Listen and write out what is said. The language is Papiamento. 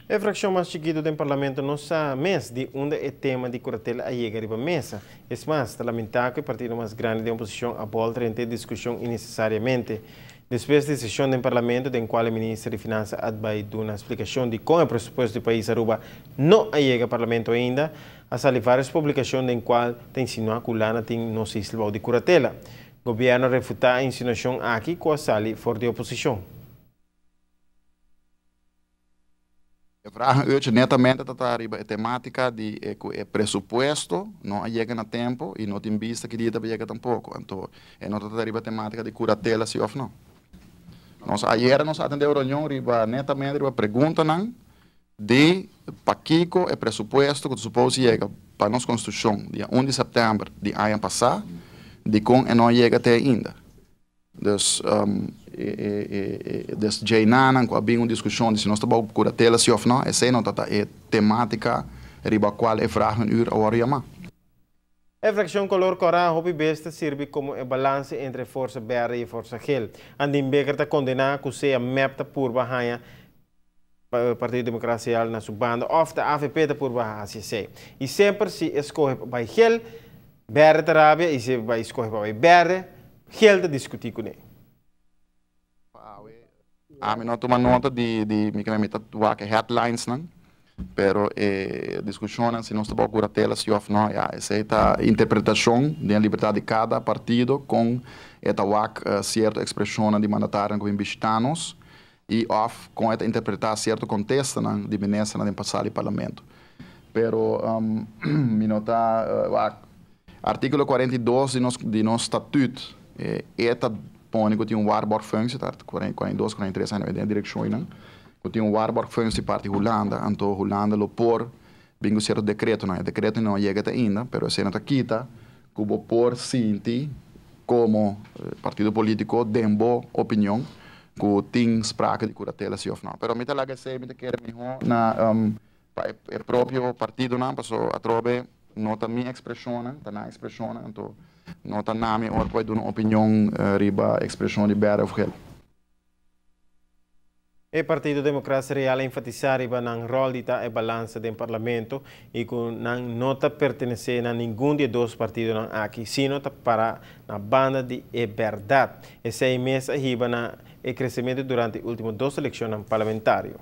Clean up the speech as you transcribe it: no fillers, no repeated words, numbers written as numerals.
E fraccion mas chikito den Parlamento no sa mes di unda e tema di curatela a yega riba mesa. Es mas, ta lamenta cu e partido mas grandi den oposicion a bolter henter e discusion innecesariamente. Despues di e sesion den Parlamento den cual e Minister di Finansa a bay duna splicacion di con e presupuesto di pais Aruba no a yega Parlamento ainda, a sali varios publicacion den cual ta insinua cu Hulanda tin nos isla bao di curatela. Gobierno a refuta e insinuacion aki cu a sali for di oposicion. E vragen uurtje netamente ta ta riba e tematica di e cu e presupuesto no a yega na tempo y no tin bista ki dia ta yega tampoco. Anto e no ta ta riba tematica di curatela si of no. Nos ayera nos a atende un reunion riba netamente riba preguntanan di pakico e presupuesto cu ta suppose yega pa nos constitucion dia un di september di aña pasa, dicon e no a yega te ainda. Dus des djei-nanan ku a bin un diskushon di si nos ta bou kuratela si òf nò, esei no ta ta e temátika riba kual e vragenuur a wòrdu yamá. E frakshon kolor kòrá hopi bes ta sirbi komo e balanse entre e forsa bèrdè i e forsa gel. Andin Bikker ta kondená ku sea mep ta purba haña Partido Demokrasial na su banda òf ta avp ta purba hasi esei. I semper si e skohe pa bai gel, bèrdè ta rabia i si e bai skohe pa bai bèrdè, gel ta diskutí kuné. Ami no a tuma nota di di mi mi ta wak e headlinesnan, pero e diskushonnan si nos ta por kuratela si òf no, ya esei ta interpretashon den libertat di kada partido kon e ta wak sierto ekspreshonnan di mandatarionan ku bin bishitá nos. I òf kon e ta interpretá sierto kontestanan di ministernan den pasá di parlamento. Pero mi no ta wak. Artíkulo 42 di nos di nos statüt e ta pone ku tin un waarborgfunctie, ta 42, 43 aña den e direkshon einan, ku tin un waarborgfunctie parti Hulanda, anto Hulanda lo por bin ku sierto dekretonan. E dekretonan no a yega te ainda, pero esei no ta kita ku bo por sinti komo partido polítiko den bo opinion ku tin sprake di kuratela si òf no. Pero mi ta laga esei, mi ta kere mihó na pa e propio partidonan paso atrobe no ta mi ekspreshonnan, ta nan ekspreshonnan, anto no ta na mi ora ku bai duna opinion riba ekspreshon di bèrdè òf gel. E Partido Democracia Real a enfatisá riba nan ròl di ta e balansa den Parlamento i ku nan no ta pertenesé na ningun di e dos partidonan aki, sino ta pará na banda di e bèrdat. Esei mes a hiba na e kresementu durante e último dos elekshonnan parlamentario.